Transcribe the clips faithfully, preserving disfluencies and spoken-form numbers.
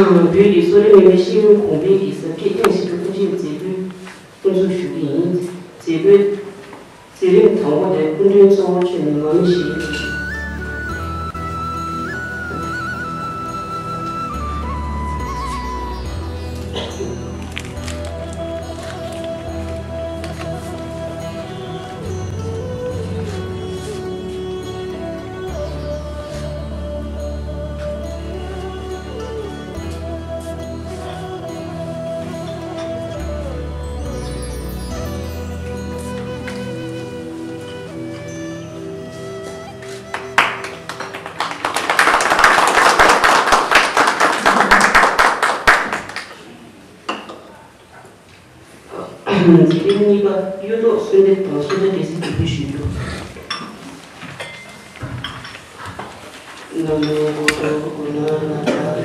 བོད་ཀྱི་གསོ་རིག་སྨན་པའི་ཤེས་ཡོན་གོང་འཕེལ་གྱི་ཟབ་རྒྱས་རྟེན་གཞི་དུ་སྐུ་ཕྱྭའི་མཛད་སྒོའི་དབུ་འཛུགས་ཞུ་གི་ཡིན། མཛད་སྒོའི་མཛད་རིམ་དང་པོ་དེ་སྐུ་མགྲོན་གཙོ་བོ་མཆོག་ནས་ངོ་སྤྲོད་ཞུ་རྒྱུ། མཛད་རིམ་གཉིས་པ་གཡུ་ཐོག་གསོལ་འདེབས་དང་གསོལ་ཇ་སྦྲེལ་ཟིན་འདེགས་འབུལ་ཞུ་རྒྱུ། ན་མོ་བོ་དྷོ་གུ་ཎ་ཎ་ཛ་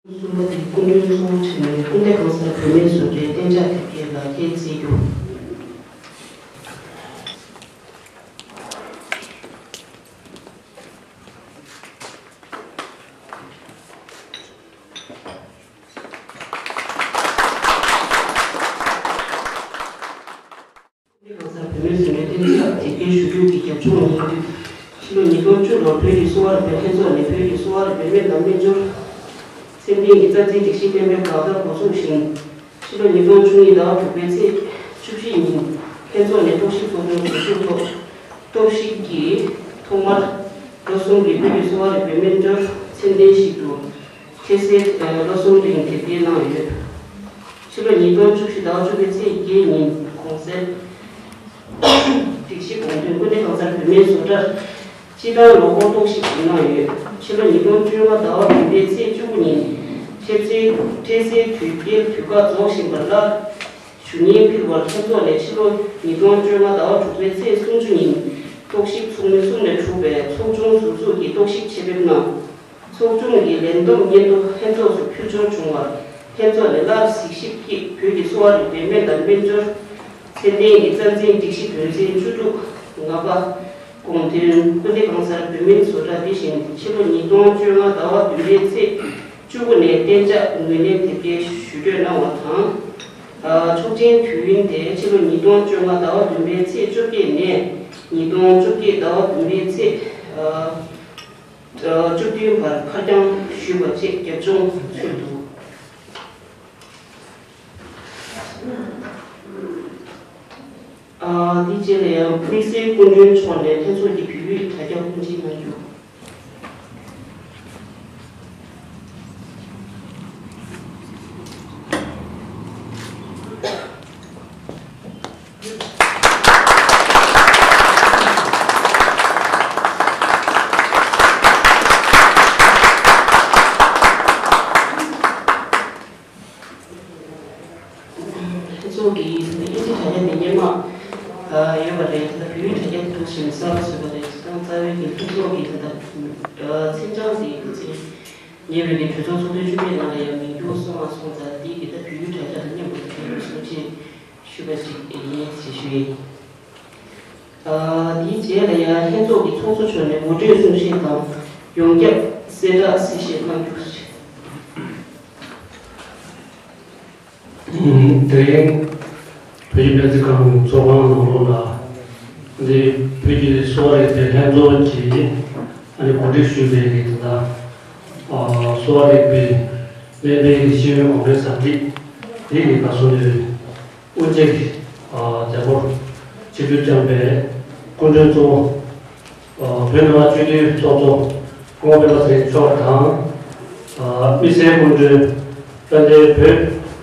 ཡ་གསུམ་པ་དེ་སྐུ་མགྲོན་གཙོ་བོ་ཆེན་མོ་ནས་སྐུ་ཟླ་གང་ཟག་བུད་མེད་བཟོ་གྲྭའི་གཏན་འཇགས་དེབ་སྐྱེལ་ལག་འཁྱེར་བསྩལ་རྒྱུ། གང་ཟག་བུད་མེད་བཟོ་གྲྭའི་གཏན་འཇགས་དེབ་སྐྱེལ་ཞུ་རྒྱུ་གི་རྒྱབ་ལྗོངས་ཡིན་དུས། ཕྱི་ལོ་ཉིས་སྟོང་བཅུ་ལོར་བོད་ཀྱི་གསོ་བ་རིག་པའི་ལྷན་ཚོགས་ནས་བོད་ཀྱི་གསོ་བ་རིག་པའི་སྨན་དང་སྨན་སྦྱོར། ཚད་ལྡན་གྱི་རྩ་འཛིན་སྒྲིག་གཞི་གཏན་འབེབས་ལག་བསྟར་འགོ་འཛུགས་ཤིང་། ཕྱི་ལོ་ཉིས་སྟོང་བཅུ་གཉིས་ཟླ་བ་དྲུག་པའི་ཚེས་བཅུ་བཞི་ཉིན་ལྷན་ཚོགས་ནས་རྟོག་ཞིབ་ཚོགས་ཆུང་གྲོས་ཞིབ་ཐོག་རྟོག་ཞིབ་ཀྱིས་ཐོག་མར་ལོ་གསུམ་རིང་བོད་ཀྱི་གསོ་བ་རིག་པའི་སྨན་སྦྱོར་ཚད་ལྡན་ཞིག་ཏུ་འཕྲལ་སེལ་ལོ་གསུམ་རིང་དེབ་སྐྱེལ་གནང་ཡོད། ཕྱི་ལོ་ཉིས་སྟོང་བཅུ་བཞི་ཟླ་བ་བཅུ་པའི་ཚེས་བརྒྱད་ཉིན་གོང་གསལ་སྒྲིག་གཞི་དགོངས་དོན་སྐུ་ཕྲེང་གང་གསར་བོད་སྨན་བཟོ་གྲྭར་སྤྱི་བཏང་ལོ་འཁོར་རྟོག་ཞིབ་ཞིག་གནང་ཡོད། ཕྱི་ལོ་ཉིས་སྟོང་བཅོ་ལྔ་ཟླ་བ་བདུན་པའི་ཚེས་བཅུ་དགུ་ཉིན་འཕྲལ་སེལ་འཕྲལ་སེལ་དུས་བསྐྱལ་དུས་བཀག་རྫོགས་བཞིན་པ་ལ་ཞུ་སྙན་ཕུལ་བར་ལྷན་ཚོགས་ནས་ཕྱི་ལོ་ཉིས་སྟོང་བཅོ་ལྔ་ཟླ་བ་དྲུག་པའི་ཚེས་སུམ་ཅུ་ཉིན་རྟོག་ཞིབ་ཚོགས་མི་གསུམ་ལས་གྲུབ་པའི་ཚོགས་ཆུང་ཟུར་འཛུགས་ཀྱིས་རྟོག་ཞིབ་ཆེད་ཕེབས་གནང་། ཚོགས་ཆུང་གི་ལས་བསྡོམས་སྙན་ཐོ་ལྷན་ཚོགས་སུ་ཕུལ་འབྱོར་བྱུང་བར་ལྷན་ཚོགས་ནས་སླར་གཟིགས་ཞིབ་ཀྱིས་བོད་ཀྱི་གསོ་བ་རིག་པའི་སྨན་དང་སྨན་སྦྱོར་ཚད་ལྡན་གྱི་རྩ་འཛིན་སྒྲིག་གཞི་དོན་ཚན་བཅུ་དྲུག་ལྔ་པ། དགོངས་དོན་སྐུ་ཕྲེང་གང་གསར་བོད་སྨན་བཟོ་གྲྭ་འདི་བཞིན་ཕྱི་ལོ་ཉིས་སྟོང་བཅོ་ལྔ་ཟླ་བ་བདུན་པའི་ཚེས་བཅུ་དགུ་ནས་གཏན་འཇགས་ངོས་ལེན་དེབ་སྐྱེལ་ཞུ་སྤྲོད་གནང་བ་དང་། ཨ། ཆོག་མཆན་དུས་ཡུན་དེ་ཕྱི་ལོ་ཉིས་སྟོང་བཅོ་ལྔ་ཟླ་བ་བདུན་པའི་ཚེས་བཅོ་བརྒྱད་ནས་ཉིས་སྟོང་བཅོ་བརྒྱད་ཟླ་བ་བདུན་པའི་ཚེས་ཨ། བཅུ་བདུན་བར་ཁ་བསྐྱངས་ཞུས་པ་བཅས་རྒྱབ་ལྗོངས་ཚུད་འདུག་ཨ། འདིའི་རྗེས་ལ་ཡང་དམིགས་བསལ་སྐུ་མགྲོན་མཆོག་ནས་ལྷན་ཚོགས་ཀྱི་བོད་ཡིག་དྲ་རྒྱ་དབུ་འབྱེད་གནང་རྒྱུ། ལྷན་ཚོགས་ཀྱི་དབྱིན་ཇི་དྲ་རྒྱ་དེ་སྔོན་མ་ཡོད་པ་རེད། ད་ལྟ་བོད་ཡིག་དྲ་རྒྱ་དེ་འདུག་ཞིང་གསར་པ་བཟོས་པ་རེད། ད་རྩ་བའི་གི་ལྷན་ཚོགས་ཀྱི་ད་ལྟ་མཚན་བྱང་དེ་ཚེ་ཉེ་བའི་གི་གྲོས་ཚོགས་ཚོགས་དུས་བཅུ་པའི་ནང་ལ་ཡང་མིང་རྒྱུགས་སོང་བ་སོང་ཙང་། དེ་གི་ད་བོད་ཡིག་དྲ་རྒྱ་དང་མཉམ་དུ་ཕེབས་རོགས་ཞུ་ཅེས་ཞུས་པ་ཞིག་ཡིན་ཞེས་ཞུ་ཡི། ཨ། དེའི་རྗེས་ལ་ཡང་ལྷན་ཚོགས་ཀྱི་ཚོགས་གཙོ་མཆོག་ནས་ངོ་སྤྲོད་གསུང་བཤད་དང་ཡོངས་ཁྱབ་གསལ་བསྒྲགས་གསལ་བཤད་གནང་རྒྱུ། དེ་རིང་བོད་ཀྱི་སྨན་རྩིས་ཁང་ཚོགས་ཁང་ནང་ལོགས་ལ་འདི་བོད་ཀྱི་གསོ་བ་རིག་པའི་ལྷན་ཚོགས་ཀྱིས་ཨ་ནི་གོ་སྒྲིག་ཞུས་པའི་གི་དེ་དག་གསོ་བ་རིག་པའི་སྨན་པའི་གི་ཤེས་ཡོན་གོང་འཕེལ་གཟབ་རྒྱས་དེ་གི་ཁ་སོ་ནས། དབུ་འབྱེད་ཀྱི་མཛད་སྒོར་ཆིབས་བསྒྱུར་བསྐྱངས་པའི་སྐུ་མགྲོན་གཙོ་བོ་བོད་མི་མང་སྤྱི་འཐུས་ཚོགས་གཙོ་སྐུ་ངོ་སྤེན་པ་ཚེ་རིང་མཆོག་དང་། དམིགས་བསལ་སྐུ་མགྲོན་དཔལ་ལྡན་བོད་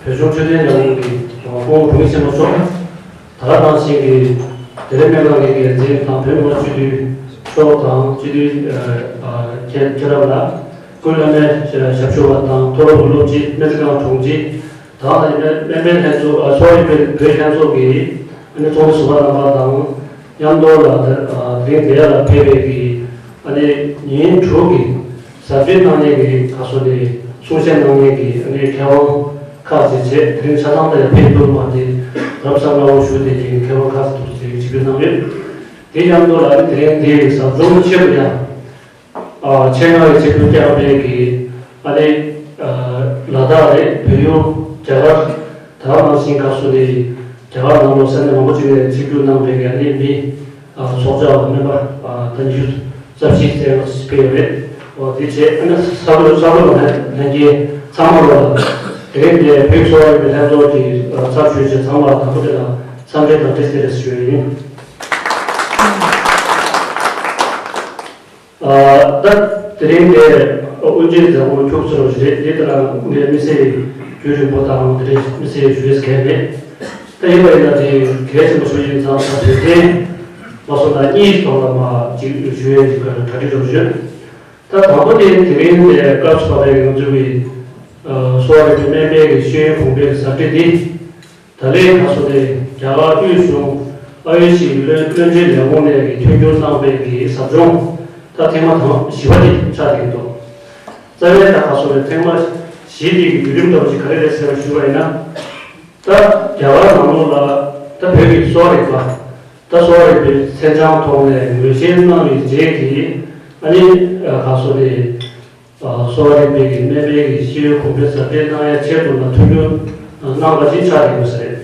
བོད་གཞུང་འཕྲོད་བསྟེན་ལས་ཁུངས་ཀྱི་སྐུ་ངོ་འབུམ་ཆེན་པོ་མཆོག་ད་ག་ནང་བཞིན་གྱི་བདེ་ལེགས་སྨན་ཁང་གི་འགན་འཛིན་དང་བོད་མི་མང་སྤྱི་འཐུས་མཆོག་དང་སྤྱི་འཐུས་མཁན་རབས་ལགས། སྐུ་བླ་སྨན་ཞབས་ཞུ་བ་དང་མཐོ་སློབ་སློབ་སྤྱི། སྨན་རྩིས་ཁང་དྲུང་ཆེ། ད་ལྟ་ནི་སྨན་པའི་ལྷན་ཚོགས། ཨ། གསོ་བ་རིག་པའི་བོད་ལྷན་ཚོགས་ཀྱི་ཨ་ནི་ཚོགས་མི་ཟུར་པ་རྣམ་པ་དང་མཉམ་དུ་ལ་དེ་རིང་འདིར་ལ་ཕེབས་པའི་གི་ཨ་ནི་ཉིན་དྲུག་གི་ཟབ་སྦྱོང་གནང་མཁན་གྱི་ཁ་སོ་ནས་གསུང་བཤད་གནང་མཁན་གྱི་ཨ་ནི་མཁས་དབང་ཁག་ཅིག་བྱས། དེ་རིང་ཆ་ཚང་ད་ཡང་ཕེབས་ཐུབ་མ་དེ་རབ་འབྱམས་སྔ་པོ་ཞུ་བསྡད་མཁན་མཁས་དབང་ཁག་ཅིག་ཏུ་ཆིབས་བསྒྱུར་གནང་ཡོད། དེ་མཉམ་དུ་ལ་ཨ་ནི་དེ་རིང་འདིའི་ཟབ་སྦྱོང་ཆེད་དུ་ཡང་། ཨ། ཆེད་མངགས་ཀྱི་ཆེད་དུ་བསྐྱངས་པའི་གི་ཨ་ནི་ལ་དྭགས་རེད། བལ་ཡུལ། རྒྱ་གར། ད་ག་ནང་བཞིན་སྐབས་སུ་ནི་རྒྱ་གར་ནང་ལོགས་ས་གནས་མང་པོ་ཅིག་ནས་ཆིབས་བསྒྱུར་གནང་པའི་གི་ཨ་ནི་མི་ཚོགས་བཅར་བ་སྨན་པ་ད་ཉི་ཤུ་རྩ་བཞི་ཙམ་ཕེབས་ཡོད་རེད། འོ་དེ་བྱས་ཨ་ནི་ས་ཁུལ་ས་ཁུལ་ལ་ལྷན་རྒྱས་ཚང་མ་ལ་དེ་རིང་འདིར་བོད་གསོ་བ་རིག་པའི་ལྷན་ཚོགས་ཀྱི་ཚབ་ཞུས་བྱས་ཚང་མ་ལ་དང་པོ་དེ་ལ་འཚམས་འདྲི་དང་བཀྲ་ཤིས་བདེ་ལེགས་ཞུ་ཡི་ཡིན། ཨ། ད་དེ་རིང་འདིར་དབུ་འབྱེད་མཛད་སྒོ་ཁྱུག་ཙམ་རེད། དེ་ལྟར་ངས་དམིགས་བསལ་རྒྱུན་རིང་པོ་དང་དེ་རིང་དམིགས་བསལ་ཞུ་ཡས་གལ་མེད། ད་ཡིན་པ་ཡིན་ན་དེ་གལ་ཆེན་པོ་ཞིག་ཡིན་ཙང་ད་དོན་ཚན་མ་སོང་ན་གཉིས་ཐོག་ལ་མ་ཅིག་ཞུ་ཡས་ཀྱི་གྲ་སྒྲིག་རོགས་ཞུ། ད་དང་པོ་དེ་དེ་རིང་འདིར་སྐབས་སུ་བབས་པའི་ང་ཚོའི་གསོ་བ་རིག་པའི་སྨན་པའི་ཤེས་ཡོན་གོང་འཕེལ་གྱི་ཟབ་སྦྱོང་འདི། ད་ལན་ཁ་སོ་ནས་རྒྱ་གར་དབུས་གཞུང་ཨ་ཡུ་ཤི་བློན་བློན་ཆེན་ལས་ཁུངས་ནས་ཀྱི་མཐུན་འགྱུར་གནང་པའི་གི་ཟབ་སྦྱོང་ད་ཐེངས་མ་དང་བཞི་པ་དེ་ཆགས་ཀྱི་འདུག་རྩ་བའི་ད་ཁ་སོ་ནས་ཐེངས་མ་བཞི་དེ་གི་བརྒྱུད་རིམ་ལྟ་བུ་ཞིག་ག་རེ་རེད་ཟེར་བ་ཞུ་བ་ཡིན་ན། ད་རྒྱ་གར་ནང་ལོགས་ལ་ད་བོད་ཀྱི་གསོ་བ་རིག་པ་ད་གསོ་བ་རིག་པའི་མཚན་བྱང་ཐོག་ནས་ངོས་འཛིན་གནང་བའི་རྗེས་ཀྱི་ཨ་ནི་ཁ་སོ་ནས། གསོ་བ་རིག་པའི་གི་སྨན་པའི་གི་ཤེས་ཡོན་གོང་འཕེལ་ཟབ་སྦྱོང་གནང་ཡ་ཆེད་དུ་ལ་མཐུན་འགྱུར་གནང་བ་ཅིག་ཆགས་ཡོད་ས་རེད།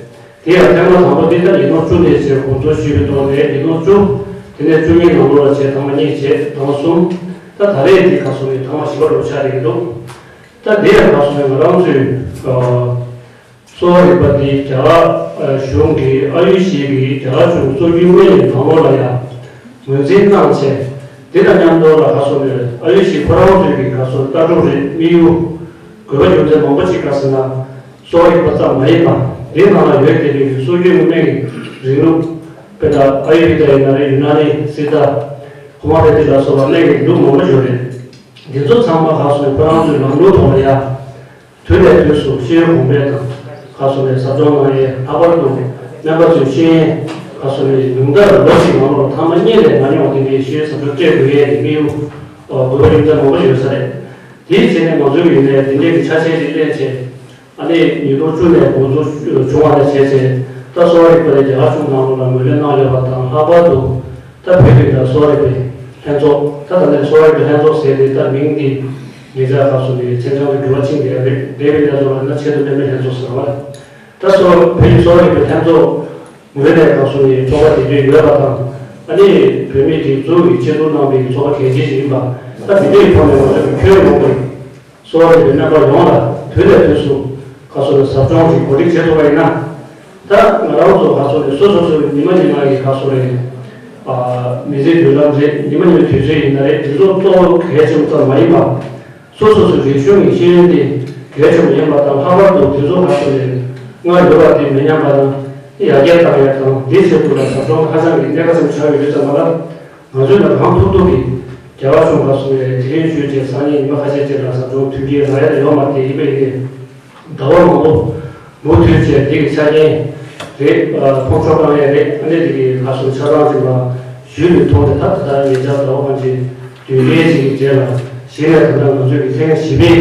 དེ་ཡང་ཐེངས་མ་དང་པོ་འདི་ལྟར་ཉིས་སྟོང་བཅུ་ནས་བྱས་གོ་བསྡུར་ཞུས་པའི་ཐོག་ནས་ཉིས་སྟོང་བཅུ། དེ་ནས་བཅུ་གཉིས་ནང་ལོགས་ལ་བྱས་ཐེངས་མ་གཉིས་བྱས་ཐེངས་མ་གསུམ། ད་ད་རེས་འདི་ཁ་སོ་ནས་ཐེངས་མ་བཞི་པ་ལོ་ཆགས་ཡོད་འདུག་ད་ ད་དེ་ཡང་ཁ་སོང་ང་རང་ཚོའི་གསོ་བ་རིག་པ་འདི་རྒྱ་གར་གཞུང་གི་ཨ་ཡུ་ཤི་གི་རྒྱ་གར་གཞུང་གཙོ་རྒྱུན་སྨན་གྱི་ནང་ལོགས་ལ་ཡང་ངོས་འཛིན་གནང་བྱས། དེ་དང་མཉམ་དུ་ལ་ཁ་སོང་ནས་ཨ་ཡུ་ཤི་ཁོ་རང་ཚོའི་གི་ཁ་སོང་ལྟ་གྲུབ་རེད། དམིགས་ཡུལ་དགོས་པ་རྒྱུ་མཚན་མང་པོ་ཅིག་ག་ཟེར་ན། གསོ་བ་རིག་པ་ཙམ་མ་ཡིན་པ། འདི་ནང་ལ་ཡོད་དེ་རིགས་ཀྱི་སྲོལ་རྒྱུན་གྱི་སྨན་གྱི་རིང་ལུགས། དཔེར་ན་ཨ་ཡུར་ཝེ་ད་ཡིན་ན་རེད། ཡུ་ན་ནི་སི་ཏཱ། ཧོ་མ་པེ་ཐི་ལ་སོགས་པ་སྨན་གྱི་ལུགས་མང་པོ་ཡོད་རེད། འདི་ཚོ་ཚང་མ་ཁ་སོང་ནས་ཁོ་རང་ཚོའི་ལམ་ལུགས་ཐོག་ལ་ཡ། དུས་ནས་དུས་སུ་ཤེས་ཡོན་གོང་འཕེལ་དང་། ཁ་སོང་ནས་ཟབ་སྦྱོང་གནང་ཡས། ལྷག་པར་དུ་སྨན་པ་ཚོའི་ཤེས་ཡོན་ཁ་སོང་ནས་ཉུང་མཐར་ལོ་གཅིག་ནང་ལོགས་ཐེངས་མ་གཉིས་ལས་མ་ཉུང་བ་དེ་འདྲའི་ཤེས་ཡོན་ཟབ་སྦྱོང་སྤྲད་དགོས་ཡས་ཀྱི་དམིགས་ཡུལ་དགོས་པ་རྒྱུ་མཚན་མང་པོ་ཡོད་ས་རེད། དེའི་ཆེད་ནས་ང་ཚོའི་ཡུལ་ནས་དེ་འདྲའི་གི་ཆ་ཤས་ཤིག་ལེན་བྱས། ཨ་ནི་ཉིས་སྟོང་བཅུ་ནས་འགོ་འཛུགས་བྱུང་བ་ནས་བྱས་རྗེས། ད་གསོ་བ་རིག་པ་དེ་རྒྱ་གར་གཞུང་ནང་ལོགས་ལ་ངོས་ལེན་གནང་ཡོད་པ་དང་། ལྷག་པར་དུ་ད་བོད་ཀྱི་ད་གསོ་བ་རིག་པའི་ལྷན་ཚོགས། ད་ད་ལྟའི་གསོ་བ་རིག་པའི་ལྷན་ཚོགས་ཟེར་ཏེ་ད་མིང་འདི་ཉེ་ཆར་ཁ་སོང་ནས་མཚན་བྱང་དུ་འགྱུར་བ་ཕྱིན་བསྡད་པ་རེད། འདས་པའི་ལས་ཚོགས་ལ་ན་ཆེད་དུ་སྨན་པའི་ལྷན་ཚོགས་ཟེར་བ། ད་གསོ་བོད་ཀྱི་གསོ་བ་རིག་པའི་ལྷན་ཚོགས་ངོས་ནས་ཁ་སོང་ནས་ཚོགས་པ་དེ་འདྲ་ཡོད་པ་དང་། ཨ་ནི་བོད་མི་དེ་གཙོ་བོའི་ཆེད་དུ་གནང་བའི་ཚོགས་པ་གལ་ཆེ་ཞིག་ཡིན་པ། ད་དེ་འདྲའི་ཐོག་ནས་ང་ཚོ་གི་ཁྱོན་ཡོངས་ཀྱི་གསོ་བ་རིག་པའི་སྨན་པ་ཡོངས་ལ་དུས་ནས་དུས་སུ་ཁ་སོང་ནས་ཟབ་སྦྱོང་གི་གོ་སྒྲིག་བྱེད་ཐུབ་པ་ཡིན་ན། ད་ང་རང་ཚོ་ཁ་སོང་ནས་སོ་སོ་སོའི་ཉི་མ་ཉི་མ་ཡི་ཁ་སོང་རེད། ཨ། མི་ཚེའི་བརྒྱུད་ལམ་རེད། ཉི་མ་ཉི་མའི་དུས་ཚོད་ཡིན་ན་རེད། དེ་ཚོ་གཙོ་བོ་གལ་ཆེན་པོ་ཙམ་མ་ཡིན་པ། སོ་སོ་སོའི་རིག་གཞུང་གི་ཤེས་ཡོན་དེ་གལ་ཆེན་པོ་ཡིན་པ་དང་། ལྷག་པར་དུ་དེ་ཚོ་ཁ་སོང་ནས་སྔར་ཡོད་པ་དེ་མི་ཉམས་པ་དང་། ཡར་རྒྱས་གཏང་ཡག་དང་། དེའི་ཆེད་དུ་ལ་ཟབ་སྦྱོང་ཧ་ཅང་གི་གནད་འགག་ཆེན་པོ་ཆགས་ཡོད་དུས་ཙམ་པ་ལ། ང་ཚོས་ནམ་གང་ཐུབ་ཐུབ་ཀྱིས་རྒྱལ་བ་གཞུང་ཁ་སོང་ནས་དེ་རིང་ཞུས་བྱས་སང་ཉིན་ཉི་མ་ཁ་ཤས་ཅིག་ལ་ཟབ་སྦྱོང་མཐུན་རྐྱེན་རག་ཡ་ཡོད་མ་རེད། ཡིན་པ་ཡིན་ཏེ། ཟླ་བ་མང་པོ་མུ་མཐུད་བྱས་འདི་གི་ཆ་རྐྱེན་རེད། ཨ། མཐོང་ཆོག་གཏང་ཡས་རེད། ཨ་ནི་འདི་གི་ཁ་སོང་ཆ་ཚང་ཅིག་ལ་ཞུས་ནས་ཐོག་ནས། ད་ད་ལྟ་ཉེ་ཆར་ཟླ་བ་ཁ་ཤས་དུས་རྒྱུན་ཞིག་གི་རྗེས་ལ་གཞི་ནས་ད་ལྟ་ང་ཚོས་ཀྱི་ཐེངས་བཞི་པའི་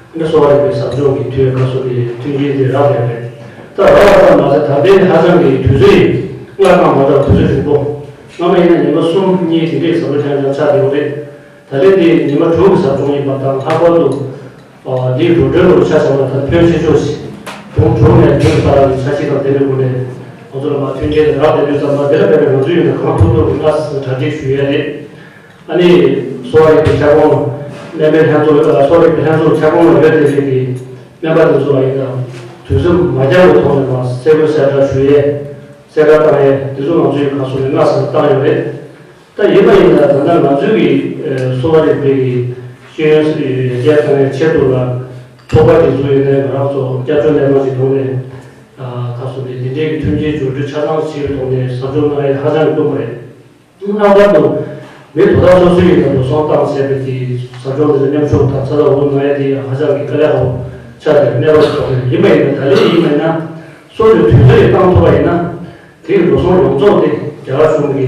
ཨ་ནི་གསོ་བ་རིག་པའི་ཟབ་སྦྱོང་གི་དུས་ཁ་སོང་གི་མཐུན་རྐྱེན་དེ་རག་ཡོད་རེད། ད་རག་པ་ཙམ་མ་ཟད། ད་ལྟའི་ཧ་ཅང་གི་དུས་ཚོད་ཡིན། སྔར་དང་མ་འདྲ་བ་དུས་ཚོད་རིང་པོ། སྔ་མ་ཡིན་ན་ཉི་མ་གསུམ་གཉིས་དེ་འདྲའི་ཟབ་སྦྱོང་རྐྱང་རྐྱང་ཆགས་ཡོད་རེད། ད་ལན་འདི་ཉི་མ་དྲུག་གི་ཟབ་སྦྱོང་ཡིན་པ་དང་། ལྷག་པར་དུ། ཨ། འདིའི་འགྲོ་གྲོན་ལོ་ཆ་བཞག་ན་ད་ཕོན་ཆེ་ཤོས་ཤིག་ཕུང་དྲུག་ནས་བདུན་བར་གྱི་འཆར་གཞི་དང་། དེ་འདྲའི་སྒོ་ནས་ང་ཚོ་ལ་མ་མཐུན་རྐྱེན་དེ་རག་བསྡད་དུས་ཙམ་པ། དེ་ལ་དཔག་པའི་ང་ཚོ་ཡིན་ན་གང་ཐུབ་ཐུབ་ཀྱིས་སྔ་ས་གྲ་སྒྲིག་ཞུ་ཡས་རེད། ཨ་ནི་གསོ་བ་རིག་པའི་ཁྱབ་ཁོངས། སྨན་པའི་ལྷན་ཚོགས། ཨ། གསོ་བ་རིག་པའི་ལྷན་ཚོགས་ཁྱབ་ཁོངས་ལ་ཡོད་བསྡད་མཁན་གྱི་སྨན་པ་དེ་ཚོ་ལ་ཡིན་ན་དུས་ཚོད་མ་འགྱངས་པའི་ཐོག་ནས་མར་གསལ་པོ་གསལ་བསྒྲགས་ཞུ་ཡས། གསལ་བསྒྲགས་བཏང་ཡས་དེ་ཚོ་ང་ཚོའི་ཁ་སོང་ནས་སྔ་ས་བཏང་ཡོད་རེད། ད་ཡིན་པ་ཡིན་ན་ད་ལྟ་ང་ཚོའི་གི་ཨ་གསོ་བ་རིག་པའི་གི་ཤེས་ཡོན་ཡར་རྒྱས་གཏང་ཡས་ཆེད་དུ་ལ་ཚོགས་པ་དེ་ཚོ་ཡིན་ནའི་ང་རང་ཚོ་བསྐྱར་བཅོས་ལྷན་ཁང་ཞིག་བསྡོམས་ནས། ཨ། ཁ་སོང་ནས་འདི་འདྲའི་གི་མཐུན་རྐྱེན་སྦྱོར་སྤྲོད་ཆ་ཚང་བྱས་པའི་ཐོག་ནས་ཟབ་སྦྱོང་གནང་ཡས་ཧ་ཅང་གི་བཏུབ་པ་རེད། ལྷག་པར་དུ་མི་དོ་བདག་སོ་སོའི་ཡིན་ན་འགྲོ་སོང་བཏང་བྱས་པའི་དེ་ཟབ་སྦྱོང་དེ་ཚོ་མཉམ་ཞུགས་དང་ཚ་ཚ་འུར་འུར་གནང་ཡས་དེ་ཡང་ཧ་ཅང་གི་དཀའ་ལས་ཁག་པོ་ཆགས་བསྡད་པའི་གནས་བབ་ཐོག་ནས། ཡིན་པ་ཡིན་ན་ད་ལན་ཡིན་པ་ཡིན་ན་སོ་སོའི་དུས་ཚོད་ཡིན་བཏང་ཐུབ་པ་ཡིན་ན། དེའི་འགྲོ་སོང་ཡོངས་རྫོགས་དེ་རྒྱ་གར་གཞུང་གི་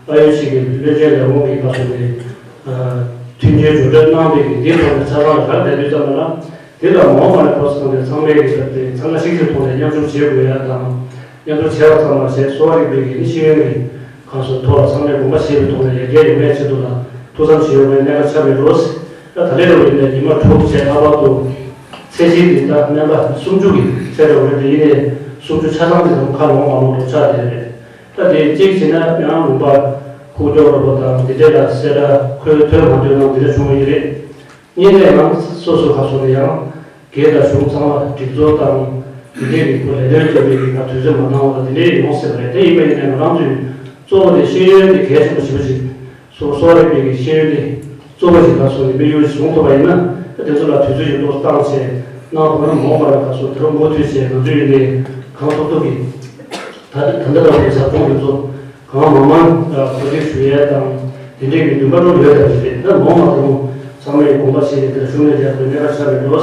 ཨ་ཡུ་ཤི་གི་བློན་ཆེན་ལས་ཁུངས་ཀྱི་ཁ་སོང་ནས་མཐུན་རྐྱེན་སྦྱོར་སྤྲོད་གནང་བའི་གི་དེའི་ཐོག་ནས་ཆ་ཚང་རག་བསྡད་དུས་ཙམ་པ་ལ། དེ་ལ་མ་འོངས་པ་ནས་ཁོ་ཚང་ནས་ཚང་མས་ཀྱི་ཟེར་ཏེ་ཚང་མ་གཅིག་གྱུར་ཐོག་ནས་མཉམ་ཞུགས་བྱེད་དགོས་ཡ་དང་། མཉམ་ཞུགས་བྱས་པ་ཙམ་མ་ཟད། གསོ་བ་རིག་པའི་གི་ནི་ཤེས་ཡོན་གྱི་ཁ་སོང་ཐོག་ལ་ཚང་མས་དགོངས་པ་བཞེས་པའི་ཐོག་ནས་ཡར་རྒྱས་ཡོང་ཡའི་ཆེད་དུ་ལ་ཐུགས་བསམ་བཞེས་ཡོང་བའི་གནད་འགག་ཆགས་མེད་འགྲོ། ད་ད་ལན་རུ་ཡིན་ནའི་ཉི་མ་དྲུག་བྱས། ལྷག་པར་དུ་ཚད་གཞི་འདི་ད་སྨན་པ་སུམ་ཅུ་གི་ཚད་འགྲོ་རེད། དེ་ཡིན་ནའི་སུམ་ཅུ་ཆ་ཚང་དེ་ཚོ་ཁ་ལོངས་མ་ལོངས་ལོ་ཆགས་བསྡད་རེད། ད་དེ་གཅིག་བྱས་ན་ཡང་ལུང་པ་ཁུག་ཀྱོག་རོ་པོ་དང་འདི་འདྲས་ལ་གསལ་བསྒྲགས་ཁོས་ཐོས་མ་ཐོས་གནང་འདི་འདྲས་བྱུང་བ་ཡིན་རེད། གཉིས་ནས་ཡང་སོ་སོ་ཁ་སོང་ནས་ཡང་སྒེར་དང་གཞུང་ཚང་མ་སྒྲིག་འཛུགས་དང་དེ་འདྲས་ཀྱི་ཁོ་ལས་དོན་རྒྱབ་པའི་རིགས་ལ་དུས་ཚོད་མ་འདང་བ་དང་དེ་འདྲས་ཡོང་སྲིད་པ་རེད། དེ་ཡིན་པ་ཡིན་ནའི་ང་རང་ཚོའི་གཙོ་བོ་དེ་ཤེས་ཡོན་དེ་གལ་ཆེན་པོ་ཞེ་པོ་ཅིག་སོ་སོ་རིག་པའི་གི་ཤེས་ཡོན་དེ་གཙོ་བོ་ཞིག་ལ་སོང་ནས་དམིགས་ཡུལ་བཟུང་ཐུབ་པ་ཡིན་ན། ད་དེ་ཚོ་ལ་དུས་ཚོད་ཀྱི་ཐོག་བཏང་བྱས་གནང་ཐུབ་ན། མ་འོངས་པ་ལ་ཁ་སོང་ད་རུང་མུ་མཐུད་བྱས་ང་ཚོ་ཡིན་ནའི་གང་ཐུབ་ཐུབ་ཀྱིས་ད་ད་ལྟ་ལྟ་བུའི་ཟབ་སྦྱོང་དེ་ཚོ་གང་མང་མང་གོ་སྒྲིག་ཞུ་ཡས་དང་། དེ་འདྲའི་གི་འདུན་པ་འདྲ་ཡོད་པ་རེད། ད་མ་འོངས་པ་ད་རུང་ཚང་མས་དགོངས་པ་བཞེས་ཏེ་དེར་ཤུགས་སྣོན་རྒྱག་དགོས་གནད་འགག་ཆགས་མེད་འགྲོ།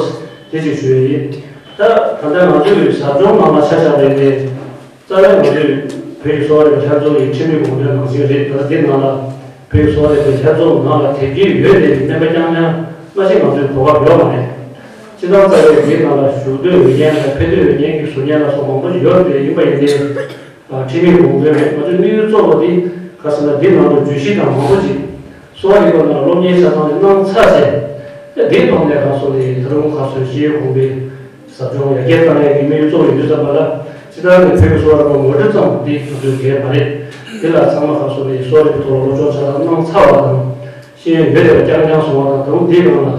དེ་ཅིག་ཞུ་ཡས་ཡིན། ད་ད་ལྟ་ང་ཚོའི་ཟབ་སྦྱོང་ནང་ལ་ཆ་བཞག་པ་ཡིན་ནའི། རྩ་བའི་ང་ཚོས་བོད་ཀྱི་གསོ་བ་རིག་པའི་ལྷན་ཚོགས་ཀྱི་ཁྲིམས་ཡིག་དགོངས་དོན་ནང་བཞིན་རེད། ད་ལྟ་འདི་ནང་ལ་བོད་ཀྱི་གསོ་བ་རིག་པའི་ལྷན་ཚོགས་ནང་ལ་དེབ་སྐྱེལ་ཡོད་པའི་སྨན་པ་རྐྱང་རྐྱང་སྔ་ཕྱི་ང་ཚོའི་གོ་སྐབས་ཡོད་མ་རེད། སྤྱིར་བཏང་རྩ་བའི་འདིའི་ནང་ལ་ཞུགས་འདོད་ཡོད་མཁན་དང་ཕེབས་འདོད་ཡོད་མཁན་གྱི་ཟུར་ཉན་ལ་སོགས་མང་པོ་ཞིག་ཡོད་པ་ཡིན་པ་ཡིན་ཏེ། ཁྲིམས་ཡིག་དགོངས་དོན་རེད། ང་ཚོའི་དམིགས་ཡུལ་གཙོ་བོ་འདི་ག་ཟེར་ན། འདི་ནང་དུ་བརྗོད་གཞི་དང་མང་པོ་ཞིག་གསོ་བ་རིག་པ་ནང་སློབ་གཉེར་ཆ་ཚང་ནས་གནང་ཚར་བྱས། དེའི་ཐོག་ནས་ཁ་སོང་ནས་ད་རུང་ཁ་སོང་ཤེས་ཡོན་གོང་འཕེལ་ཟབ་སྦྱོང་ཡར་རྒྱས་གཏང་ཡས་ཀྱི་དམིགས་ཡུལ་གཙོ་བོ་ཡིན་དུས་ཙམ་པ་ལ། སྤྱིར་བཏང་ནས་བོད་ཀྱི་གསོ་བ་རིག་པ་ངོ་སྤྲོད་ཙམ་འདི་ང་ཚོའི་འགན་མ་རེད། འདི་ལ་ཚང་མ་ཁ་སོང་ནས་གསོ་བ་རིག་པའི་ཐོག་ལ་སློབ་སྦྱོང་ཆ་ཚང་གནང་ཚར་བ་དང་། ཤེས་ཡོན་ཡོད་པ་རྐྱང་རྐྱང་སོང་བ་དང་། ད་རུང་འདིའི་ནང་ལ་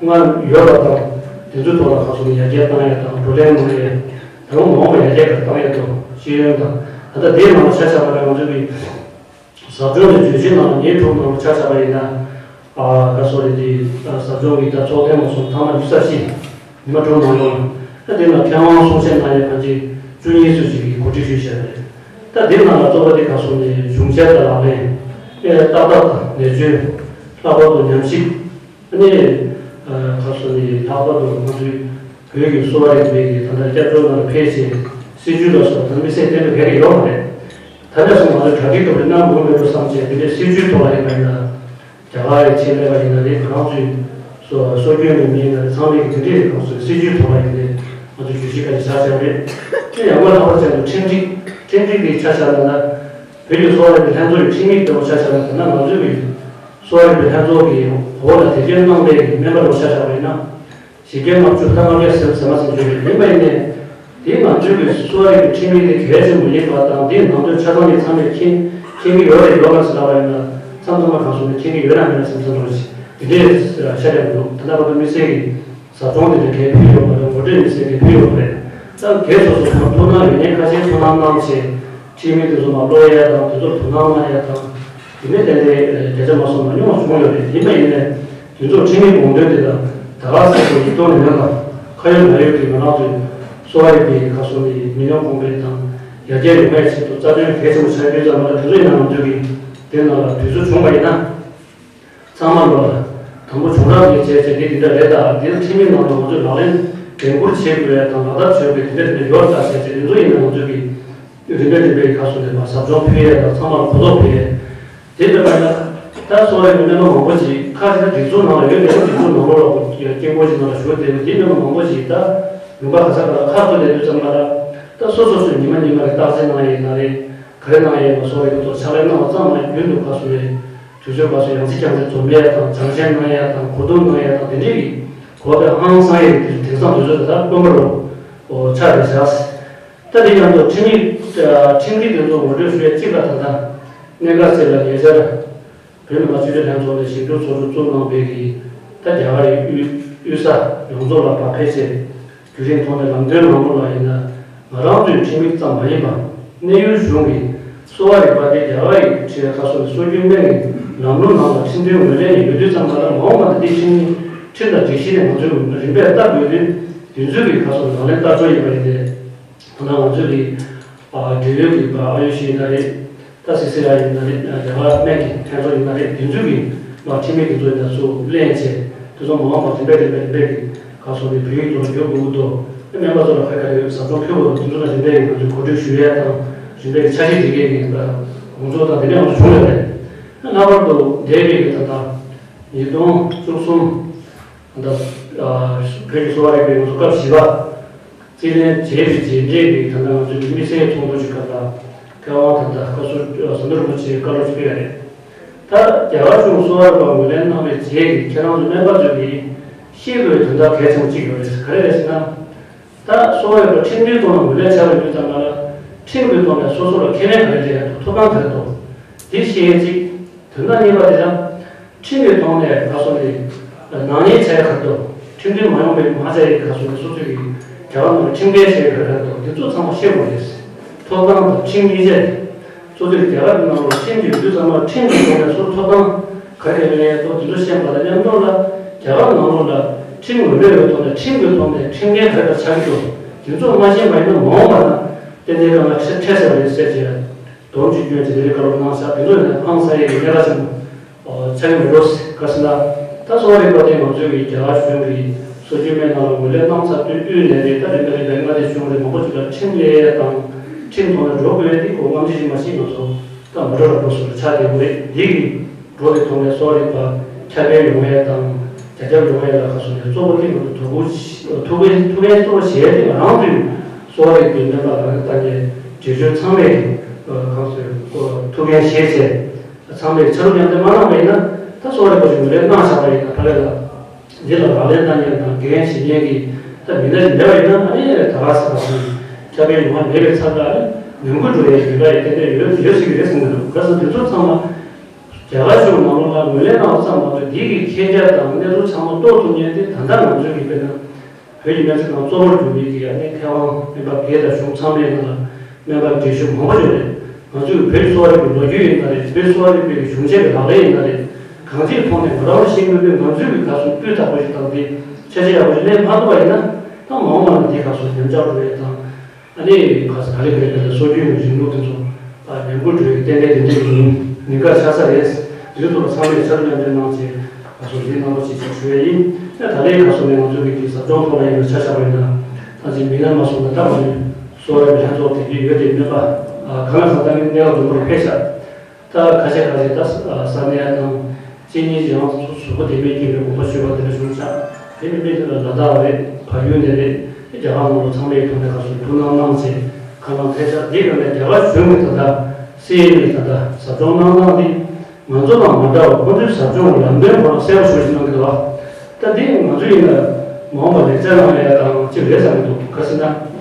སྔར་ཡོད་པ་དང་ དེ་ཚོའི་ཐོག་ལ་ཁ་སོ་ནས་ཡར་རྒྱས་བཏང་ཡ་དང་བགྲོ་གླེང་གནང་ཡ། ད་རུང་མ་འོངས་པ་ཡར་རྒྱས་ག་རེ་བཏང་ཡ་དང་ཤེས་ཡོན་དང་། ད་ལྟ་དེའི་ནང་ལ་ཆ་བཞག་པ་ན་ང་ཚོ་གི་ཟབ་སྦྱོང་དེ་བརྗོད་གཞི་ནང་ལ་ཉིན་དྲུག་ནང་ལ་ཆ་བཞག་པ་ཡིན་ན། ཨ་ཁ་སོ་རེ་དེ་ཟབ་སྦྱོང་གི་ད་ཚོགས་ཐེངས་མ་སོང་ཐ་མ་ཉི་ཤུ་རྩ་བཞི། ཉི་མ་དྲུག་ནང་ལོགས་ལ། ད་དེ་ལ་མཁས་དབང་གསུང་བཤད་གནང་ཡ་གང་ཅི་བཅུ་གཉིས་ཙམ་ཞིག་གིས་གོ་སྒྲིག་ཞུས་བཞག་རེད། ད་དེ་ནང་ལ་གཙོ་བོ་དེ་ཁ་སོ་ནས་གཞུང་འབྲེལ་དང་ལག་ལེན། ཨེ་ཏག་ཏག་དང་ལེགས་བཅོས། ལྷག་པར་དུ་ཉམས་ཞིབ། ཨ་ནི་ཁ་སོ་ནས་ལྷག་པར་དུ་ང་ཚོའི་བོད་ཀྱི་གསོ་བ་རིག་པའི་གི་ད་ལྟ་སྐྱབས་བཅོལ་ནང་ལ་ཕེབས་བྱས་སྲིད་བྱུས་ལ་སོགས་ད་དམིགས་བསལ་གཏན་འབེབས་ག་གེ་ཡོད་མ་རེད། ད་ལྟ་སོང་ང་ཚོས་གྲ་སྒྲིག་ཐུབ་པའི་གནང་དགོས་མེད་འགྲོ་བསམ་བྱས་དེ་འདྲའི་སྲིད་བྱུས་ཐོག་ལ་ཡིན་པ་ཡིན་ན། རྒྱ་གར་རེད། ཆེད་ལས་པ་ཡིན་ན་རེད། ང་རང་ཚོའི་སོ་སོ་སྐྱོན་གྱི་མི་ཡིན་ན་རེད། ཚང་མས་ཀྱི་དེ་འདྲའི་རེད། ང་ཚོའི་སྲིད་བྱུས་ཐོག་ལ་ཡིན་ཏེ་ང་ཚོས་བརྗོད་གཞི་ཁ་ཤས་ཆགས་ཆགས་རེད། དེ་ཡང་སྔོན་ལྷག་པར་བྱས་ན་ཁྲིམས་སྒྲིག་ཁྲིམས་སྒྲིག་གི་ཆ་བཞག་ན་ད་བོད་ཀྱི་གསོ་བ་རིག་པའི་ལྷན་ཚོགས་ཀྱི་ཁྲིམས་ཡིག་ལྟ་བུ་ཆ་བཞག་ན། ད་ནང་ང་ཚོའི་གི་གསོ་བ་རིག་པའི་ལྷན་ཚོགས་ཀྱི་འོག་ལ་དེ་སྐྱོན་གནང་པའི་གི་སྨན་པ་ལྟ་བུ་ཆ་བཞག་པ་ཡིན་ན། བཞི་བརྒྱ་ལྔ་བཅུ་ད་ལྔ་བརྒྱ་ཟེར་ཟེར་མ་ཟེར་བརྗོད་པའི་ཡིན་པ་ཡིན་ནའི། དེའི་ནང་ཚུད་པའི་གསོ་བ་རིག་པའི་ཁྲིམས་ཡིག་དེ་གལ་ཆེན་པོ་ཡིན་པ་དང་། དེའི་ནང་དོན་ཆ་ཚང་ནི་ཚང་མས་མཁྱེན་མཁྱེན་གྱི་ཡོད་རེད། ཡོད་མ་རེད་ཟེར་ལབ་པ་ཡིན་ན། མཚམས་མཚམས་མ་གང་སོང་ནས་མཁྱེན་གྱི་ཡོད་ན་མེད་ན་བསམ་བསམ་འདྲ་བོ་ཞིག་དེ་འདྲའི་ཤ་རྒྱག་མི་འདུག་ད་ལྟ་བར་དུ་དམིགས་བསལ་གྱི་ཟབ་སྦྱོང་དེ་འདྲ་གས་ཕུལ་ཡོད་མ་རེད། ངོ་སྤྲོད་དམིགས་བསལ་གྱི་ཕུལ་ཡོད་མ་རེད། ད་གས་སོ་སོ་ཐུགས་སྣང་ཡོད་མཁན་ཁ་ཤས་ཐུགས་སྣང་གནང་བྱས། ཁྲིམས་ཡིག་དེ་ཚོ་མར་ཀློག་ཡ་དང་དེ་ཚོར་དོ་སྣང་གནང་ཡ་དང་། དེ་ནས་ཏན་ཏན་བརྒྱ་ཆ་མ་སོང་ན་ཉུང་བ་བྱུང་ཡོད་རེད། ཡིན་པ་ཡིན་ནའི་དེ་ཚོ་ཁྲིམས་ཡིག་དགོངས་དོན་དེ་དང་ད་ག་ཟེར་དགོས་ཡིག་ཐོག་ནས་མེད་པ། ཁ་ཡོད་ལག་ཡོད་ཀྱི་ང་རང་ཚོའི་གསོ་བ་རིག་པའི་ཁ་སོ་ནས་མི་ཉམས་གོང་འཕེལ་དང་ཡར་རྒྱས་ཡོང་བའི་ཆེད་དུ་རྩ་དོན་གལ་ཆེན་པོ་ཆགས་ཡོད་ཙང་། ང་ལ་དེ་ཚོ་ཡིན་ན་ང་ཚོས་ཀྱི་དེ་ནང་ལ་དུས་ཚོད་བྱུང་བ་ཡིན་ན། ཚང་མ་ལོ་ལ་དང་པོ་བྱུང་རབས་ནས་བྱས་བྱས་དེ་འདི་འདྲ་རེད། ད་འདིར་ཁྲིམས་ཡིག་ནང་དུ་ང་ཚོས་ལག་ལེན་འགན་འཁུར་བྱེད་དགོས་ཡ་དང་ལག་བསྟར་བྱེད་དགོས་དེ་འདྲ་དེ་འདྲ་ཡོད་ད་བྱས་བྱས། དེ་ཚོ་ཡིན་ན་ང་ཚོས་ཀྱི་རིམ་པས་རིམ་པས་ཁ་སོ་ནས་མར་ཟབ་སྦྱོང་ཕུལ་ཡ་དང་ཚང་མར་གོ་རྟོགས་ཕུལ་ཡ། དེ་འདྲ་བ་ཡིན་ན་ད་གསོ་བའི་སྨན་པ་མང་པོ་ཅིག་ཁ་ཅིག་ད་སྒྲིག་འཛུགས་ནང་ལ་ཡོད་དེ། སྒྲིག་འཛུགས་ནང་ལོགས་ལ་དཀྱིལ་འཁོར་ཅིག་ནང་ལ་བཞུགས་བསྡད་པའི་དེ་སྨན་པ་མང་པོ་ཅིག་ད་ལུང་པ་ག་ས་ག་ལ་ཁ་ཐུག་བསྡད་དུས་ཙམ་པ་ལ། ད་སོ་སོ་སོས་ཉི་མ་ཉི་མ་གི་བརྟག་དཔྱད་གནང་ཡ་ཡིན་ན་རེད། ག་རེ་གནང་ཡ་ཡིན་པ་སོགས་ཡོད་དོ། ཕྱག་ལས་གནང་བ་ཙམ་མ་ཡིན་རྒྱུན་དུ་ཁ་སོ་ནས། དུས་ཚོད་སྐབས་སུ་ཡང་རྩིས་རྐྱང་རྩིས་འཛོམས་ཡ་དང་། སྦྱང་བཤད་གནང་ཡ་དང་། གོ་བསྡུར་གནང་ཡ་དང་། དེ་འདྲའི་གི་གོ་བརྡ་ཧང་སང་ཡ་གི་དེང་སང་དུས་ཚོད་དེ་དག་དཀོན་པོ་རུ་ཆགས་རེད་ཤག་ད་དེ་མཉམ་དུ་ཁྲིམས་ཡིག་ཁྲིམས་སྒྲིག་དེ་ཚོ་ངོ་སྤྲོད་ཞུ་ཡ་གཅིག་ལ། ད་ལྟ་གནད་འགག་ཆེ་ལ་ཉེ་ཆར་བོད་མི་མང་སྤྱི་འཐུས་ལྷན་ཚོགས་ནས་ཞིབ་འཇུག་ཚོགས་ཆུང་བཙུགས་གནང་བའི་གི་ད་རྒྱ་གར་གྱི་དབུས་དབུས་ས་ཡོངས་རྫོགས་ལ་ཕར་ཕེབས་བྱས། རྒྱུན་རིང་ཐོག་ནས་ལམ་སྟོན་ནང་ལོགས་ལ་ཡིན་ན། ང་རང་ཚོའི་ཁྲིམས་ཡིག་ཙམ་མ་ཡིན་པར་གནས་ཡུལ་གཞུང་གི་གསོ་བ་རིག་པ་དེ་རྒྱ་གར་ཡི་ཁྲིམས་ཁ་སོ་ནས་སྲོལ་རྒྱུན་སྨན་གྱི་ལམ་ལུགས་ནང་ལ་ཁྲིམས་མཐུན་ངོས་ལེན་ཡོད་དུས་ཙམ་པ་ལ། མ་འོངས་པ་ན་དེ་ཁྲིམས་ཁྲིམས་དང་སྒྲིག་གཞི་ནས་ང་ཚོས་རིམ་པས་བལྟ་དགོས་དུས། དེ་ཚོའི་གི་ཁ་སོ་ནས་ལག་ལེན་བསྟར་ཕྱོགས་ཡིན་པ་ཡིན་ཏེ། ད་ང་ཚོའི་གི་ཨ་འབྲེལ་ཡོད་ཀྱི་ཨ་ཨ་ཡུ་ཤི་ཡིན་ན་རེད། ད་སི་སི་ཨའི་ཡིན་ན་རེད། རྒྱ་གར་སྨན་གྱི་ལྷན་ཚོགས་ཡིན་ན་རེད། དེ་ཚོའི་གི་མ་ཁྲིམས་ཡིག་དེ་ཚོ་ཡིན་ན་ཚུར་ལེན་བྱས། དེ་ཚོ་མ་འོངས་པར་རིམ་པས་རིམ་པས་རིམ་པས་ཀྱི་ག་སོ་ནས་བོད་ཡིག་ཐོག་ལ་བསྒྱུར་དགོས་ཀྱི་འདུག་ཨ་སྨན་པ་ཚོ་ལ་ག་ག་རེ་ཟབ་སྦྱོང་ཕུལ་དགོས་འདུག་དེ་ཚོ་ལ་རིམ་པས་ཀྱི་ང་ཚོས་གོ་སྒྲིག་ཞུ་ཡས་དང་། རིམ་པས་ཀྱི་འཆར་གཞི་སྒྲིག་ཡས་ཀྱི་དགོངས་ཚུལ་དང་དེ་འདྲ་ང་ཚོ་བྱུང་ཡོད་རེད། ལྷག་པར་དུ་འདས་པའི་གི་ད་ལྟ་ཉིས་སྟོང་བཅུ་གསུམ། ད་ལྟ་བོད་ཀྱི་གསོ་བ་རིག་པའི་ང་ཚོ་སྐབས་བཞི་པ། རྩིས་ལེན་བྱས་པའི་རྗེས་འབྲས་ཀྱི་ད་ལྟ་ང་ཚོའི་དམིགས་བསལ་ཚོགས་འདུ་ཞིག་སྐབས་ལ་མཁས་དབང་ད་ལྟ་བཀའ་ཟུར་ཟམ་གདོང་རིན་པོ་ཆེའི་བཀའ་སློབ་ཅིག་ཕུལ་ཡ་རེད། ད་རྒྱ་གར་གཞུང་གསོ་བ་རིག་པ་ངོས་ལེན་གནང་བའི་རྗེས་ཀྱི་ཁྱེད་རང་ཚོ་སྨན་པ་ཚོས་ཀྱིས་ཤེས་དགོས་དོན་དག་གལ་ཆེན་པོ་གཅིག་ཡོད་རེད། ག་རེ་རེད་ཟེར་ན། ད་གསོ་བ་རིག་པ་ཁྲིམས་མཐུན་ཐོག་ནས་ངོས་ལེན་བྱ་བའི་དུས་ཙམ་པ་ལ། ཁྲིམས་ཀྱི་ཐོག་ནས་སོ་སོ་ལ་ཁེ་ཕན་ག་རེ་སྤྲད་ཡ་འདུག་ཐོབ་ཐང་ག་རེ་འདུག་དེ་ཤེས་ཡས་གཅིག་དོན་དག་གཉིས་པ་དེ་ལ། ཁྲིམས་ཀྱི་ཐོག་ནས་ག་སོ་ནས་ནག་ཉེས་བྱས་ག་འདུག་ཁྲིམས་མཐུན་མ་ཡོང་བའི་མ་བྱས་ཡི་ག་སོ་ནས་སོ་སོ་ཡི་རྒྱ་གར་ནང་ལ་ཁྲིམས་འགལ་བྱས་ག་རེ་འདུག་དེ་ཚོ་ཚང་མ་ཤེས་དགོས་རེད། ཐོབ་ཐང་དང་ཁྲིམས་གཉིས་ཆ་རེད། སོ་སོའི་རྒྱ་གར་གྱི་ནང་ལ་ཁྲིམས་ཀྱི་ཡོད་དུས་ཙམ་པ་ཁྲིམས་ཀྱི་ཐོག་ནས་སོ་ཐོབ་ཐང་ག་རེ་ལེན་ཡས་འདུག་དེ་ཚོ་ཤེས་པ་དང་མཉམ་དུ་ལ། རྒྱ་གར་ནང་ལོགས་ལ་ཁྲིམས་ངོས་ལེན་ཡོད་ཐོག་ནས་ཁྲིམས་ཀྱི་ཐོག་ནས་ཁྲིམས་འགལ་ག་རེ་ཆགས་ཀྱི་འདུག་དེ་ཚོ་མ་ཤེས་པ་ཡིན་ན་མ་འོངས་པ་ན་ཏན་ཏན་དཀའ་ངལ་འཕྲད་འཕྲད་སྲིད་པ་རེད་ཟེར་བྱས། སྡོམ་གཅིག་སྐྱོན་བྱས་དེ་རིགས་བཀའ་སློབ་གནང་ཤག་དེ་ཚོ་ཡིན་ན་ཧང་སང་ཡས་ཀྱི་གནད་འགག་ཆེན་པོ་ཆགས་ཀྱི་མེད་འགྲོ། ག་ཟེར་ན། ད་གསོ་བ་རིག་པ་དེ་ང་ཚོའི་གི་རྒྱ་གར་གཞུང་གི་སྲོལ་རྒྱུན་སྨན་ཁང་ལ་ངོས་ལེན་གནང་ཚར་དུས་དབུས་ནས་རེད། ད་རིམ་པ་རིམ་པའི་མངའ་སྡེ་གཞུང་རེད། མང་པོ་ཅིག་ལ་ཁྲིམས་ལས་དང་ཁྲིམས་ཐོག་ནས་འགྲོ་དགོས་ཡས་དེ་ཁོ་རྔམ་བརྗིད་ཅིག་མ་ཤེས་ང་ཚོ་ད་མ་འགྲོ་ར་འགྲོ་སོང་ལ་ཆགས་བསྡད་ཡོད་རེད། འདི་གི་འགྲོ་བའི་ཐོག་ནས་གསོ་བ་རིག་པ་ཁྱབ་སྤེལ་ཡོང་ཡས་དང་རྒྱ་ཁྱབ་ཡོང་ཡས་ལ་ག་སོ་ནས་གཙོ་བོ་དེ་ང་ཚོ་དོ་ཁུར་ཐུགས་འགན་ཐུགས་འགན་གཙོ་བོ་བཞེས་ཏེ་ང་རང་ཚོའི་གསོ་བ་རིག་པའི་སྨན་པ་ལག་ལེན་བསྟར་མཁན་འབྲེལ་ཡོད་ཚང་མས་གང་ཟེར་ཐུགས་འགན་བཞེས་བྱས། ཚང་མས་ཕྱག་རོགས་མཉམ་འདེགས་མ་གནང་བ་ཡིན་ན། ད་གསོ་བ་རིག་པ་ཞིག་ངོས་ལེན་གནང་བཞག་པ་ཡིན་ན། ཕ་ལེ་ལ་འདི་ལ་ལག་ལེན་བསྟར་མཁན་དང་འགན་བཞེས་མཁན་གྱི་ད་མི་སྣ་ཞིག་མེད་པ་ཡིན་ན། ཨ་ནི་ད་ག་ཟེར་བ་སོང་ཁྱབ་སྤེལ་ཡོང་བ་མེད་པའི་ཚབ་ལ་ཨ་ནི་ངན་སྐུལ་འགྲོ་ཡའི་ཉེན་ཁ་ཡང་ཏན་ཏན་ཡོད་ཡོད་སྲིད་ཀྱི་རེད་བསམ་གྱི་འདུག་ག་ཟེར་ན་དེ་ཚོ་ཚང་མ་རྒྱ་གར་གཞུང་ནང་ལོགས་ལ་ངོས་ལེན་གནང་བ་ཙམ་མ་གཏོགས་འདི་གི་མཁྱེན་རྒྱ་དང་གནས་ཚུལ་ཚང་མ་རྟོགས་ཐུབ་མཁན་དེ་ད་ལྟ་ང་ཚོའི་གི་དཔེར་ན། བོད་ཀྱི་སྨན་རྩིས་ཁང་གཙོ་བོར་གྱུར་པའི་གི་ཡ་ནི་མཁས་དབང་སྨན་པ་སྒེར་དང་གཞུང་ཚང་མའི་ནང་ལ་སྨན་པ་འདྲིས་ཤུལ་མང་པོ་ཡོད་རེད། ང་ཚོས་བོད་གསོ་བ་རིག་པའི་ལོ་རྒྱུས་ཡིན་ན་རེད། བོད་གསོ་བ་རིག་པའི་གཞུང་ཆེན་གྱི་ལག་ལེན་ཡིན་ན་རེད། གང་ཅིའི་ཐོག་ནས་ང་རང་ལ་ཤེས་མི་དགོས། ང་ཚོས་གི་ག་སོ་སྤུས་དག་པོ་ཞིག་བཏང་སྟེ་ཆ་ཤས་ཡག་པོ་ཞིག་ལེན་མ་ཐུབ་པ་ཡིན་ན། ད་མ་འོངས་པ་ལ་འདི་ག་སོ་ཉམས་ཆག་འགྲོ་ཡས་དང་། ཨ་ནི་ག་ས་ག་ལེ་ག་ལེ་ག་ལེ་སྲོལ་རྒྱུན་གྱི་རིང་ལུགས་དེ་ཚོ་ཉམས་རྒུད་འགྲོ་ཡི་ཏན་ཏན་དེ་འདྲ་ཡིན། ཉེན་ཁ་ཆགས་ས་རེད། དེ་ཚོ་ཚང་མས་ཕྱག་ལས་གནང་བྱས་ང་ཚོ་ལས་སྣང་བ་ཅིག་ཞུ་ཡ་ཡིན། ཨ་ད་ལན་ག་སོ་ནས་ང་ཚོ་གི་དེ་ཟབ་སྦྱོང་ཐོག་ལ་ཡིན་ན་ཆ་བཞག་པ་ཡིན་ན། ད་ཅིག་མི་སྣ་མ་སོང་ན་ད་ང་ཚོའི་གསོ་བའི་ལྷན་ཚོགས་དེ་འདྲ་ཡོད་དེ་མེད་པ། གང་ལ་གང་འཚམ་གནས་སྐབས་རྫོང་པར་ཕེབས་ཤག་ད་ཁ་ཤས་ཁ་ཤས་ད་ས་གནས་དང་གཅིག་གཉིས་ཡང་གཟུགས་པོ་བདེ་མེད་སྐྱེས་པའི་དགོངས་པ་ཞུས་པ་དེ་འདྲ་བྱུང་ཤག་དེ་མིན་པའི་ལ་དྭགས་རེད། བལ་ཡུལ་ནས་རེད། རྒྱ་གར་ནང་ལ་ཚང་མས་ཐུགས་ནས་ཁ་སོ་ཐུགས་སྣང་གནང་བྱས་ཁ་ནང་ཐེ་ཆག་འདི་ག་ནས་རྒྱ་གར་གཞུང་གིས་ད་ལྟ་སི་ཨེམ་ཨེ་ལ་ད་ལྟ་ཟབ་སྦྱོང་གནང་སྟངས་འདི་ང་ཚོ་དང་མ་འདྲ་བར་ཁོ་ཚོའི་ཟབ་སྦྱོང་གི་ལམ་སྟོན་ཁོ་རང་གསལ་པོ་ཞེ་པོ་ཞིག་གནང་གི་འདུག་བ། ད་འདི་ང་ཚོ་ཡིན་ན་མ་འོངས་པར་ལེགས་ཆ་གནང་ཡ་དང་གཅིག་རེད་བསམ་གྱི་འདུག་ག་ཟེར་ན།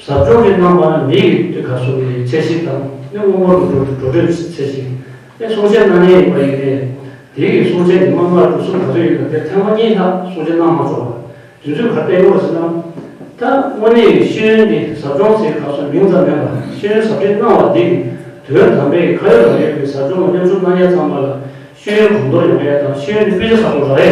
ཟབ་སྦྱོང་ཞིག་གནང་བ་ན་མི་ཡི་དུས་ག་སོ་གི་ཚད་གཞི་དང་ནི་དངོས་པོ་རུ་འགྲོ་འགྲོ་གྲོན་ཚད་གཞི། ཨེ་གསུང་བཤད་གནང་མཁན་ཡིན་པ་ཡིན་ནའི། དེའི་གསུང་བཤད་ཉི་མ་ལྔ་དྲུག་གསུམ་ག་ཚོད་ཡོད་ན་དེ་ཐེངས་མ་གཉིས་ལྷག་གསུང་བཤད་གནང་མ་ཆོག་པ། དུས་ཚོད་ག་རེ་སྤྲད་ཡོད་པ་ཟེར་ན། ད་དངོས་གནས་ཤེས་ཡོན་འདི་ཟབ་སྦྱོང་ཟེར་ག་སོ་མིང་ཙམ་མིན་པ་ཤེས་ཡོན་ཟབ་ཁྲིད་གནང་བ་འདི་དོན་དམ་པའི་ཁ་ཡོད་ལག་ཡོད་ཀྱི་ཟབ་སྦྱོང་ལ་མཉམ་ཞུགས་གནང་མཁན་ཚང་མ་ལ་ཤེས་ཡོན་གོང་མཐོར་ཡོང་ཡ་དང་ཤེས་ཡོན་འདི་སྤུས་ཚད་བཟང་པོ་རག་ཡ།